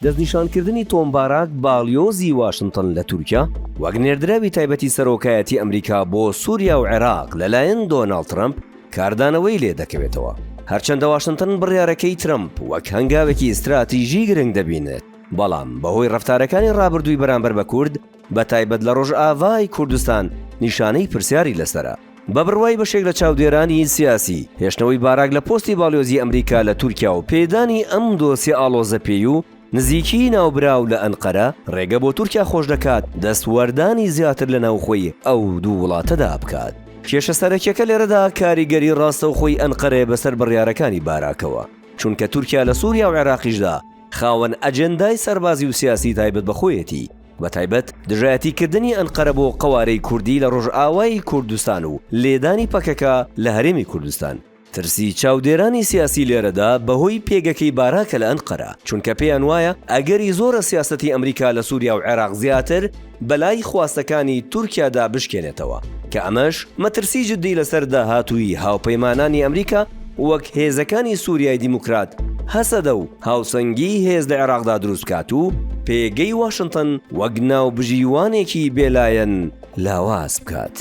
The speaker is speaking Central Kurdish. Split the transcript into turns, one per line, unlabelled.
دەستنیشانکردنی تۆم باراک باڵیۆزی واشنتن لە تورکیا وەک نێردراوی تایبەتی سەرۆکایەتی ئەمریکا بۆ سوریا و عێراق لەلایەن دۆناڵد ترەمپ کاردانەوەی لێدەکەوێتەوە. هەرچەندە واشنتن بڕیارەکەی ترەمپ وەک هەنگاوێکی ستراتیژی گرنگ دەبینێت، بەڵام بەهۆی ڕەفتارەکانی ڕابردووی بەرامبەر بە کورد، بەتایبەت لە ڕۆژئاڤای کوردستان نیشانەی پرسیاری لەسەرە. بە بڕوای بەشێک لە چاودێرانی سیاسی، هێشتنەوەی باراک لە پۆستی باڵیۆزی ئەمریکا لە تورکیا و پێدانی ئەم دۆسیە ئاڵۆزە پێی و نزیکیی ناوبراو لە ئەنقەرە، ڕێگە بۆ تورکیا خۆش دەکات دەستوەردانی زیاتر لە ناوخۆی ئەو دوو وڵاتەدا بکات. کێشە سەرەکیەکە لێرەدا کاریگەری ڕاستەوخۆی ئەنقەرەیە بەسەر بڕیارەکانی باراکەوە، چونکە تورکیا لە سوریا و عێراقیشدا خاوەن ئەجێندای سەربازی و سیاسی تایبەت بە خۆیەتی، بەتایبەت دژایەتیکردنی ئەنقەرە بۆ قەوارەی کوردی لە ڕۆژئاوای کوردستان و لێدانی پەکەکە لە هەرێمی کوردستان. ترسی چاودێرانی سیاسی لێرەدا بەهۆی پێگەکەی باراکە لە ئەنقەرە، چونکە پێیان وایە ئەگەری زۆرە سیاسەتی ئەمریکا لە سوریا و عێراق زیاتر بەلای خواستەکانی تورکیادا بشکێنێتەوە، کە ئەمەش مەترسی جددی لەسەر داهاتووی هاوپەیمانانی ئەمریکا وەک هێزەکانی سوریای دیموکرات، هەسەدە و هاوسەنگیی هێز لە عێراقدا دروست بکات و پێگەی واشنتن وەک ناوبژیوانێکی بێلایەن لاواز بکات.